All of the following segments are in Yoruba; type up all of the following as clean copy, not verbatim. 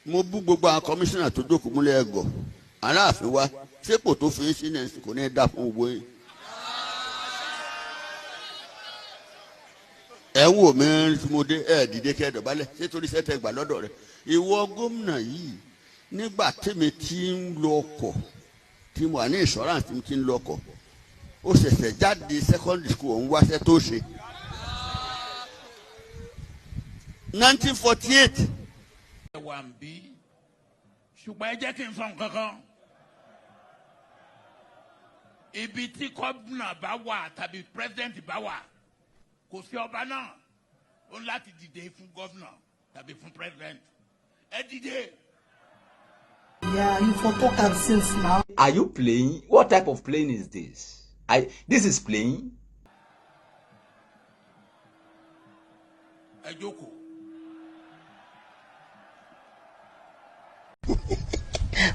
Mo bú gbogbo àwọn kọmíṣánná tó jókòó múlẹ̀ ẹ̀gọ́ aláàfin wa sépò tó fi ń sí ní kò ní í dá fún gbogbo yín. Ẹ ń wò mí tí mo dé, ẹ dìde kẹ́ ẹ dọ̀bálẹ̀, ṣé torí sẹ́tẹ̀ gbà lọ́dọ̀ rẹ̀? Ìwọ gómìnà yìí, nígbà tèmi ti ń lo ọkọ̀, tí mo wà ní insurance, tí mo ti ń lo ọkọ̀, ó ṣẹ̀ṣẹ̀ jáde secondary school, òun wáṣẹ́ tó ṣe. 1948. Ẹ wà ń bí, ṣùgbọ́n ẹ jẹ́ kí n sọ nǹkan kan. Ibi tí gómìnà bá wà tàbí president bá wà, kò sí ọba náà, ó ní láti dìde fún gómìnà tàbí fún president. Ẹ dìde. Yeah, you for talk am since now. Are you playing? What type of playing is this? I this is playing. Ẹ jókòó.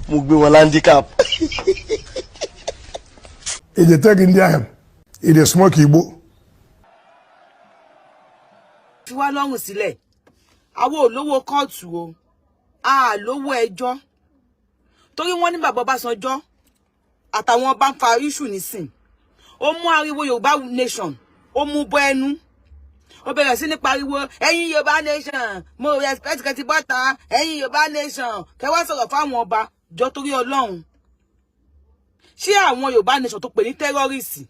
Mo gbé wọn handicap. E dey take India hemp, e dey smoke igbo. Fi wá lọ́rùn sílẹ̀. Àwọn olówó kóòtù o, a lówó ẹjọ́, torí wọ́n ní bàbá Ọbásanjọ́ àtàwọn bá ń fa iṣu nísìn. Ó mú ariwo Yorùbá nation, ó mú bọ́ ẹnu, ó bẹ̀rẹ̀ sí ní pariwo, "Ẹ̀yin Yorùbá nation, mo respect kẹ́tì bọ́ta. Ẹ̀yin Yorùbá nation, kẹwàá sọ̀rọ̀ fáwọn ọba jọ." Torí Ọlọ́run, ṣé àwọn Yorùbá nation tó pè ní terrorist,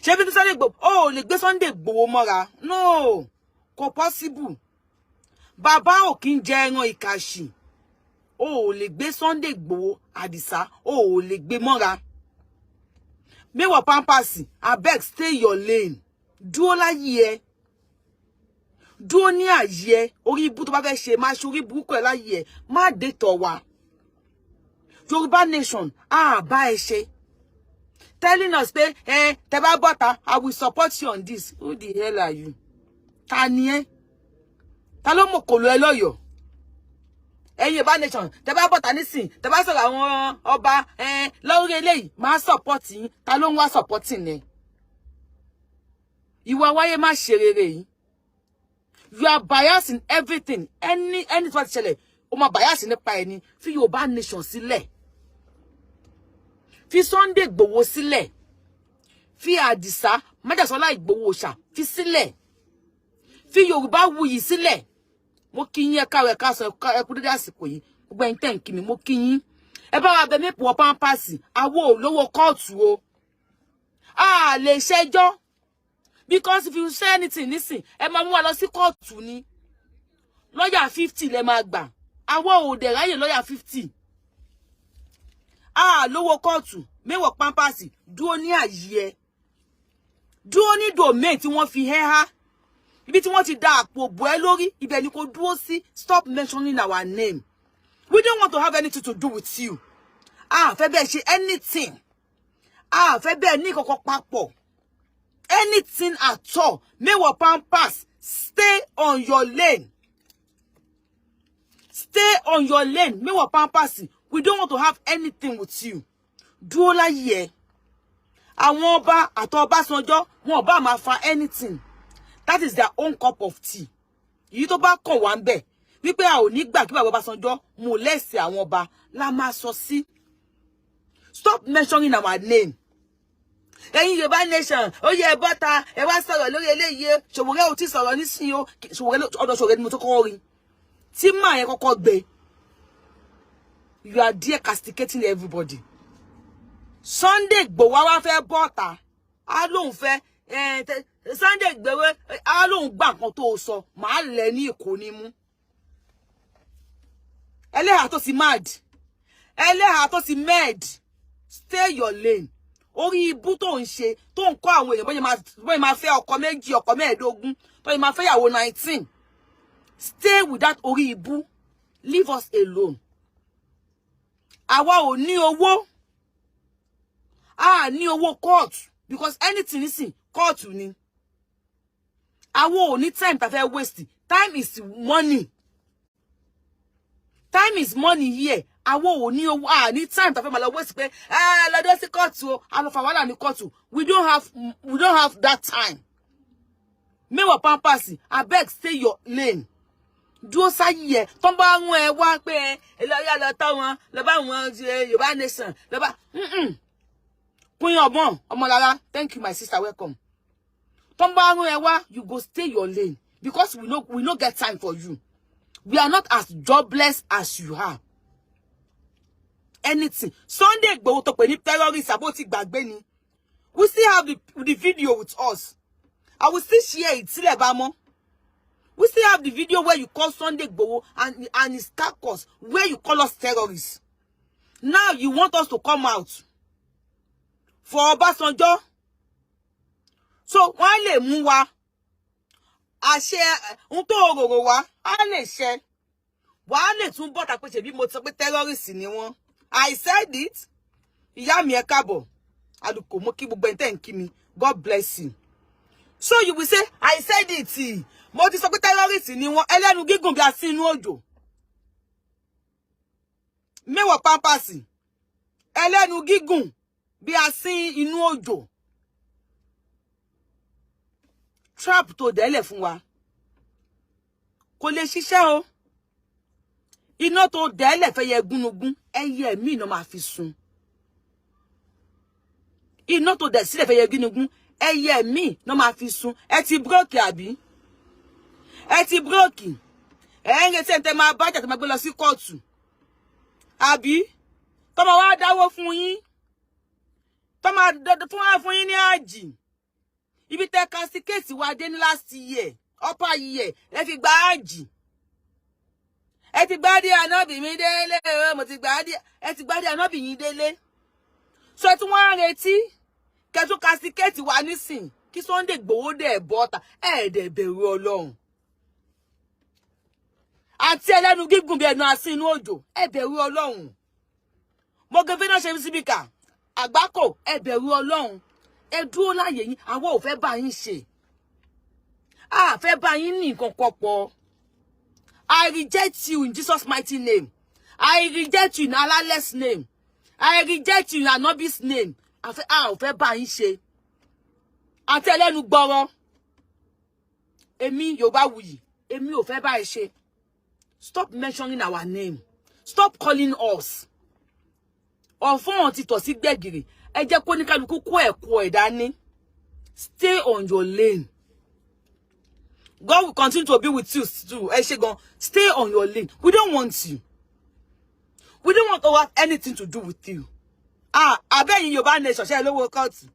ṣé bí Sunday Igboho, ó lè gbé Sunday Igboho mọ́ra? No, kò possible. Bàbá ò kí ń jẹ ẹran ìkàṣì. Ó ò lè gbé Sunday Igboho, Àdìsá, ó ò lè gbé mọ́ra. Mẹ́wàá Pampers, abeg, stay your lane. Dúró láyé ẹ, dúró ní àyè ẹ. Orí ibú tó bá fẹ́ ṣe, máa ṣe orí burúkú ẹ láyé ẹ, má dé tọ̀ wá. Yorùbá nation, á bá ẹ ṣe telling us pé ẹ tẹ bá bọ́ta, "I will support you on this." Who the hell are you? Ta ni ẹ? Ta ló mọ̀ kòló ẹ lọ́yọ̀ọ́? Ẹ̀yin Yorùbá nation, tẹ bá bọ́ta nísìn, tẹ bá sọ̀rọ̀ àwọn ọba ẹ lórí eléyìí, máa support yín. Ta ló ń wá supporting ẹ? Ìwà wáyé má ṣe rere yìí. You are biased in everything. Any tó bá ti ṣẹlẹ̀, o máa bias nípa ẹni. Fi Yorùbá nation sílẹ̀, fi Sunday Igboho sílẹ̀, fi Àdìsá Májàsọ́lá Ìgbòho ṣà fi sílẹ̀, fi Yorùbá wuyì sílẹ̀. Mo kí yín, ẹ káàárọ̀, ẹ káàsán, ẹ kú dédé àsìkò yìí. Gbogbo ẹ̀yin tẹ́ ń kí mi, mo kí yín. Ẹ bá wa bẹ mí pọ̀ Pampers. Àwo olówó kóòtù o, a lè ṣẹjọ́, because if you say anything nísìn, ẹ máa mú wa lọ sí kóòtù ni. Lọ́yà 50 lẹ máa gbà. Àwọ̀ ò dẹ̀ ráyè lọ́yà 50. A lówó kóòtù. Mẹ́wọ̀ Pampers, dúró ní àyè ẹ, dúró ní domain tí wọ́n fi hẹ́ há, ibi tí wọ́n ti da àpò bò ẹ́ lórí, ibẹ̀ ni kò dúró sí. Stop mentioning our name. We don't want to have anything to do with you. A fẹ́ bẹ́ẹ̀ ṣe anything, a fẹ́ bẹ́ẹ̀ ní kọ̀kọ́ papọ̀, anything at all. Mẹ́wọ̀ Pampers, stay on your lane, stay on your lane. Mẹ́wọ̀ Pampers, we don't want to have anything with you. Dúró láyé ẹ. Àwọn ọba àti Ọbásanjọ́, wọn ò bá máa fa anything, that is their own cup of tea. Èyí tó bá kàn wá ń bẹ̀ wípé a ò ní gbà kí bàbá Ọbásanjọ́ molest àwọn ọba la máa sọ sí. Stop mentioning our name. Ẹ̀yin Yorùbá nation, ó yẹ ẹ bọ́ta, ẹ wá sọ̀rọ̀ lórí eléyìí. Ṣòwòrẹ́ ò tí sọ̀rọ̀ nísìnyí o. Ṣòwòrẹ́, ọ̀dọ̀ Ṣòwòrẹ́ ni mo tó kọ́kọ́ rí tí màá yẹn kọ́kọ́ gbé. You are there castigating everybody. Sunday Igboho wá fẹ́ bọ́ta, á lóun fẹ́ Sunday Igboho, á lóun gbà nǹkan tó sọ, màá lẹ̀ ní ìkó nímú. Ẹlẹ́hà tó ti mad, ẹlẹ́hà tó ti mad, stay your lane. Orí ibú tó ń ṣe, tó ń kọ́ àwọn èèyàn bóyá máa fẹ́ ọkọ méjì, ọkọ 15, tó yẹ máa fẹ́ ìyàwó 19, stay with that orí ibú. Leave us alone. Àwa ò ní owó, a ní owó court, because anything nísìn, court ni. Àwa ò ní time tá fẹ́ waste. Time is money, time is money here. Àwa ò ní owó, a ní time tá fẹ́ máa lọ waste pé ẹ lọ́dọ̀ sí court o, a lọ fà wàhálà ní court. We don't have that time. Mẹ́wàá Pampers, abeg, stay your lane. Dúró sáyé ẹ. Tó bá rún ẹ wá pé ẹ lọ yá, lọ tọ́ wọn, lọ bá wọn ṣe Yorùbá nation, lọ bá Queen Ọgbọ́n Ọmọlára. Thank you, my sister, welcome. Tó bá rún ẹ wá, you go stay your lane, because we no get time for you. We are not as jobless as you are. Anything Sunday Igboho tó pè ní terrorist, àbó ti gbàgbé ni? We still have the video with us. I will still share it sílẹ̀ bá mọ́. We still have the video where you call Sunday Igboho and his carcass, where you call us terrorists. Now you want us to come out for Ọbásanjọ́, so wọ́n lè mú wa àṣẹ ohun tó rorò wá á lè ṣẹ, wàá lè tún bọ́ta pé ṣèbí mo ti sọ pé terrorist ni wọ́n. I said it. Ìyá mi, ẹ káàbọ̀. Alùkò, mo kí gbogbo ẹni tẹ́ ń kí mi. God bless you. So you will say, "I said it, mo ti sọ pé terrorist ni wọ́n." Ẹlẹ́nu gígùn bí asín inú òjò, mẹ́wàá pampasì, ẹlẹ́nu gígùn bí asín inú òjò. Trap tó dẹ́lẹ̀ fún wa kò lè ṣiṣẹ́ o. Iná tó dẹ́lẹ̀ fẹ́ yẹ gúnugún, ẹyẹ míì náà máa fi sun. Iná tó dẹ̀ sílẹ̀ fẹ́ yẹ gúnugún, ẹyẹ míì náà máa fi sun. Ẹ ti broke, àbí? Ẹ ti broke. Ẹ ń retí ẹ̀ tẹ́ máa bájà, tó máa gbé lọ sí kóòtù, àbí tó máa wá dáwó fún yín, tó máa fún wá fún yín ní àjì. Ibi tẹ́ castigate wa dé ní last year, upper year, ẹ fi gba àjì. Ẹ ti gbádìí ànábì mi délé. Mo ti gbádìí, ẹ ti gbádìí ànábì yín délé. So tí wọ́n ń retí kẹtù castigate wa nísìn, kí Sunday Igboho dẹ̀ bọ́ta, ẹ̀ dẹ̀ bẹ̀rù Ọlọ́run. Àti ẹlẹ́nu gígùn bí ẹnu asín inú òjò, ẹ bẹ̀rù Ọlọ́run. Mo gé fínà ṣe síbíkà àgbákò, ẹ bẹ̀rù Ọlọ́run. Ẹ dúró láàyè yín. Àwọn ò fẹ́ bá yín ṣe, a fẹ́ bá yín ní nǹkan kan pọ̀. I reject you in Jesus' mighty name. I reject you in Allah's name. I reject you in Anobi's name. A ò fẹ́ bá yín ṣe. Àti ẹlẹ́nu gbọ́rọ̀, èmi Yorùbáwùyí, èmi ò fẹ́ bá ẹ ṣe. Stop mentioning our name. Stop calling us. Ọ̀fọ́n ti tọ̀ sí gbẹ̀gìrì. Ẹ jẹ́ kó ní kálukú kó ẹ̀kọ́ ẹ̀ dání. Stay on your lane. God will continue to be with you too. Ẹ ṣé gan. Stay on your lane. We don't want you. We don't want to have anything to do with you. Ah, abẹ́yìn Yorùbá nation, ṣe lówó kóòtù?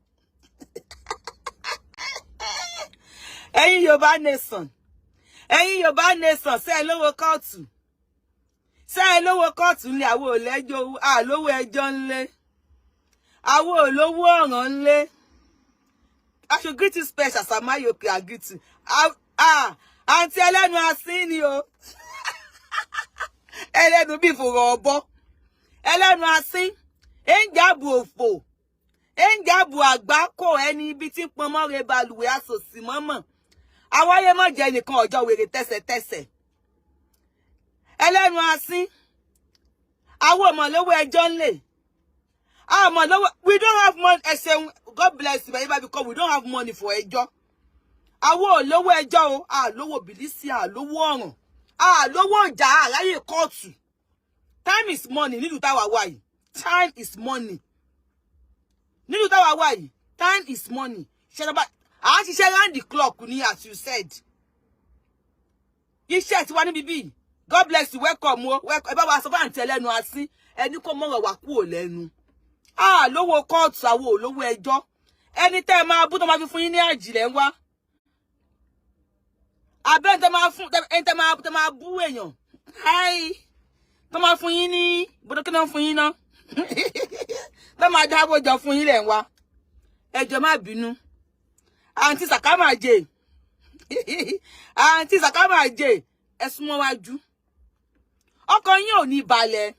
Ẹ̀yin Yorùbá nation, ẹ̀yin Yorùbá nation, ṣe lówó kóòtù? Ṣe lówó kóòtù ńlẹ̀? Àwọn ò lẹ́jọ́, àlówó ẹjọ́ ńlẹ̀, àwọn olówó ọ̀ràn ńlẹ̀. I should greet you special. Samayoke, I greet you. Ah, àǹtí ẹlẹ́nu asín ni o, ẹlẹ́nu bí ìfòrò ọ̀bọ, ẹlẹ́nu asín, ẹ̀ǹjàbù òfò, ẹ̀ǹjàbù àgbákò, ẹni ibi tí ń pọn mọ́re balùwẹ̀ àsòsì mọ́mọ́ àwáyé mọ́ jẹ́ nìkan ọjọ́ wèrè tẹ́sẹ̀tẹ́sẹ̀, ẹlẹ́nu asín. Àwọn ọmọ lówó ẹjọ́ ńlẹ̀, àmọ́ lówó. We don't have money. Ẹ ṣeun, God bless you bẹ́ẹ̀, because we don't have money for ẹjọ́. Àwọn ò lówó ẹjọ́ o, àlówó bìlísì, àlówó ọ̀ràn, àlówó ìjà, àráyè kóòtù. Time is money nílùú táwa wà yìí. Time is money nílùú táwa wà yìí. Time is money. Ṣe lọ́ba à ń ṣiṣẹ́ round the clock ni, as you said. Iṣẹ́ tiwa níbí bíi. God bless you, welcome o, welcome. Ẹ bá wa sọ fún àǹtí ẹlẹ́nu asín, ẹni kó mọ̀rọ̀ wá kúrò lẹ́nu. Ah, lówó kóòtù, àwọn olówó ẹjọ́. Ẹni tẹ́ ẹ máa bú tó máa fi fún yín ní àjìlẹ̀ ń wá. Abẹ́ ẹni tẹ́ máa fún, ẹni tẹ́ máa bú èèyàn. Hi. Tó máa fún yín ní, bọ́dọ̀ kí náà fún yín náà? Tó máa dáwọ́ jọ fún yín lẹ̀ ń wá. Ẹ jọ̀ọ́, má bínú. Àǹtí Sàkámàjè. Àǹtí Sàkámàjè, ẹ súnmọ́ wájú. Ọkàn yín ò ní balẹ̀.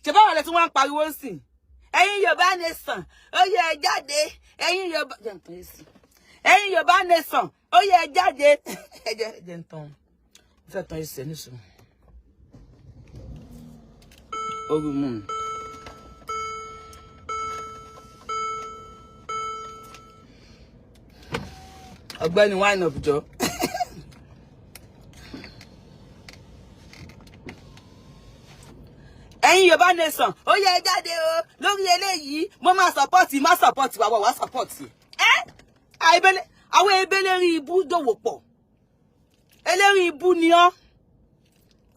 Ṣe báwo lẹ tí wọ́n ń pariwo sìn? Ẹ̀yin Yorùbá nation, ó yẹ ẹ jáde. Ẹ̀yin Yorùbá, jẹ́ nǹkan yìí sí. Ẹ̀yin Yorùbá nation, ó yẹ ẹ jáde. Ẹ jẹ́ ń tán. Mo fẹ́ tán ẹsẹ̀ nísìnyí. Oru mú mi. Ọ̀gbẹ́ni wine up jọ. Ẹ̀yin Yorùbá nation, ó yẹ ẹ jáde o lórí eléyìí. Mo máa support, má support wa, wá support ẹ. Àìbẹ́lẹ́ àwọn ebélé rí ibú dòwò pọ̀. Eléri ibú ni ọ́.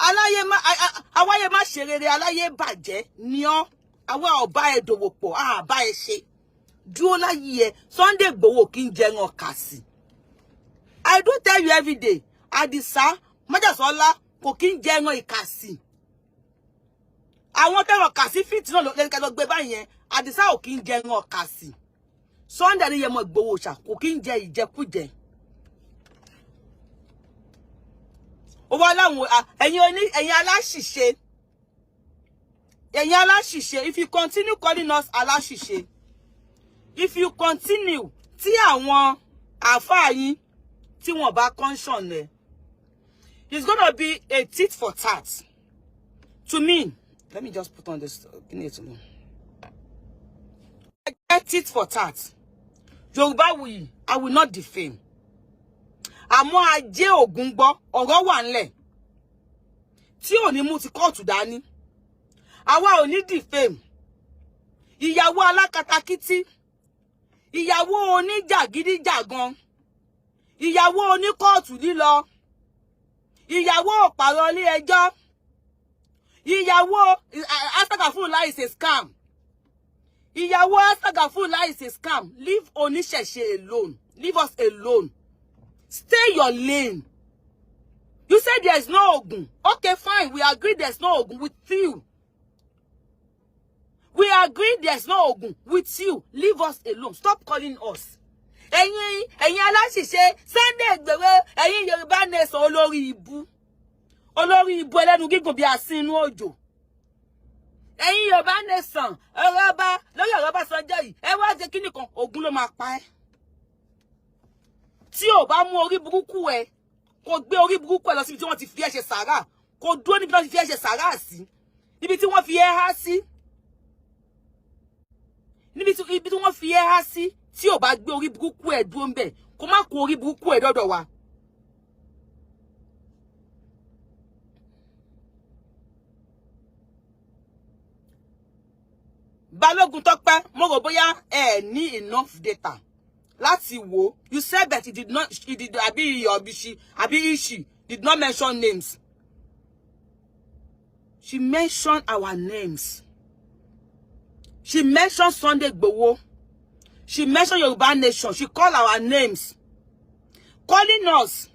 Aláyé má awáyé má ṣe rere, aláyé bàjẹ́ ni ọ́. Àwa ọba ẹ dòwò pọ̀, àbá ẹ ṣe dúró láyé ẹ. Sunday Igboho kì í jẹran kàsì. I do tell you every day, Àdìsá Májàsọ́lá kò kí ń jẹran ìkàsì. Àwọn tẹran kàsí fìtì náà lẹ́nu lọ gbé báyẹn. Àdìsá ò kí ń jẹran kàsì. Sunday Adéyẹmọ Ìgbòho ṣà kò kí ń jẹ ìjẹkújẹ. Ó wá láwọn ẹ̀yin oní, ẹ̀yin aláṣìṣe, ẹ̀yin aláṣìṣe. If you continue calling us aláṣìṣe, if you continue, tí àwọn àáfàá yín tí wọ́n bá caution ẹ, it's gonna be a tit for tat to me. Let me just put on this. Kí ni ètò náà? Tit for tat. Yorùbáwùyí, I will not defame, àmọ́ ajé ògùn gbọ́ ọ̀rọ̀ wà ńlẹ̀ tí ò ní mú ti kóòtù dání. Àwa ò ní defame ìyàwó alákatakítí, ìyàwó oníjàgídíjàgan, ìyàwó oníkóòtù lílọ, ìyàwó òpàrọ̀ ilé ẹjọ́, ìyàwó astagafurullah is a scam, ìyàwó astagafurullah is a scam. Leave oníṣẹ̀ṣe alone. Leave us alone. Stay your lane. You say there is no Ogun. Okay, fine, we agree there's no Ogun with you. We agree there's no Ogun with you. Leave us alone. Stop calling us ẹ̀yin aláṣìṣe Sunday Igboho, ẹ̀yin Yorùbá nation, olórí ibú, olórí ibú, ẹlẹ́nu gígùn bíi asín inú òjò. Ẹ̀yin Yorùbá nation, ọ̀rọ̀ ọba lórí ọ̀rọ̀ Ọbásanjọ́ yìí, ẹ wá ṣe kíní kan, Ògún ló máa pa ẹ́ tí ò bá mú orí burúkú ẹ, kò gbé orí burúkú ẹ lọ síbi tí wọ́n ti fi ẹ́ ṣe sàárà, kò dúró níbi tí wọ́n ti fi ẹ́ ṣe sàárà sí, níbi tí wọ́n fi ẹ́ há sí, níbi tí ibi tí wọ́n fi ẹ́ há sí. Tí ò bá gbé orí burúkú ẹ dúró ńbẹ̀, kó má kó orí burúkú ẹ dọ́dọ̀ wa. Balógun Tọ́pẹ́, mo rò bóyá ẹ ní enough data láti wò. You said that he did not, he did, àbí àbí she, àbí she did not mention names. She mentioned our names. She mentioned Sunday Igboho. She mentioned Yoruba Nation. She called our names, calling us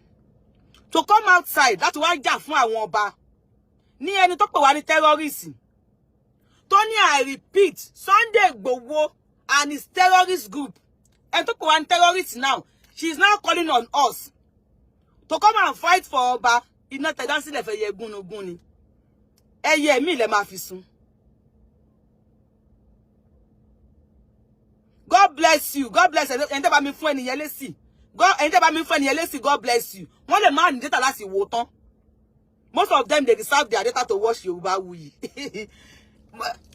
to come outside láti wá jà fún àwọn ọba ní ẹni tó pè wá ní terrorist, tó ní, I repeat, Sunday Igboho and his terrorist group, ẹni tó pè wá ní terrorist. Now she is now calling on us to come and fight for ọba. Iná tẹ̀dá sílẹ̀ fẹ́ yẹ gúnugún ni, ẹyẹ mi lẹ máa fi sun. God bless you. God bless ẹni tẹ́ bá mi fún ẹnìyẹn lésì. God, ẹni tẹ́ bá mi fún ẹnìyẹn lésì, God bless you. Wọ́n lè má ní data láti wò tán. Most of them, they reserve their data to watch Yorùbáwùyí.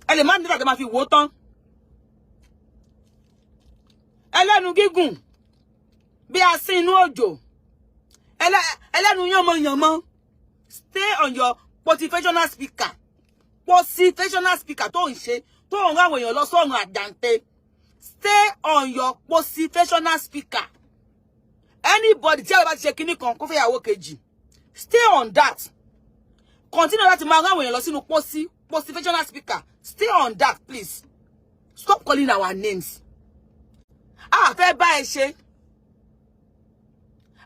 Ẹ lè má ní data tó máa fi wò tán. Ẹlẹ́nu gígùn bí asín inú òjò, ẹlẹ́nu yánmọ́yánmọ́. Stay on your motivational speaker, motivational speaker tó ń ṣe, tó ń rán àwọn èèyàn lọ sọ́run àjàǹtẹ̀. Stay on your motivational speaker. Anybody tí àwọn bá ti ṣe kinní kan kó fẹ́ yàwó kejì, stay on that. Continue láti máa rán àwọn èèyàn lọ sínú pósí. Motivational speaker, stay on that, please. Stop calling our names. A fẹ́ bá ẹ ṣe,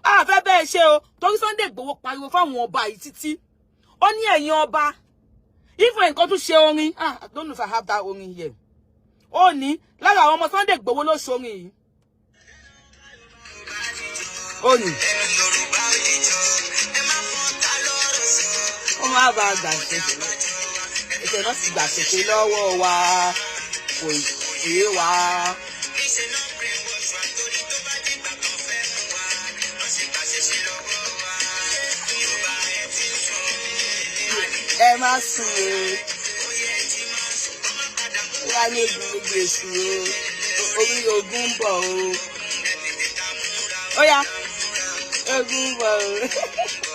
a fẹ́ bá ẹ ṣe o, torí Sunday Igboho pariwo fáwọn ọba yìí títí. Ó ní ẹ̀yin ọba, even nǹkan tún ṣe orin. Ah, I don't know if I have that orin here. Ó ní lára àwọn ọmọ Sunday Igboho ló ṣe orin yìí. Ó ní ó má bàa gbà ṣẹṣẹ ẹsẹ náà sì gbà ṣẹṣẹ lọ́wọ́ wa, kò yé wa. Ẹ má sùn o, wá ní ogun gbogbo èṣù o, orí ogun ń bọ̀ o, ó yá, ogun ń bọ̀ o.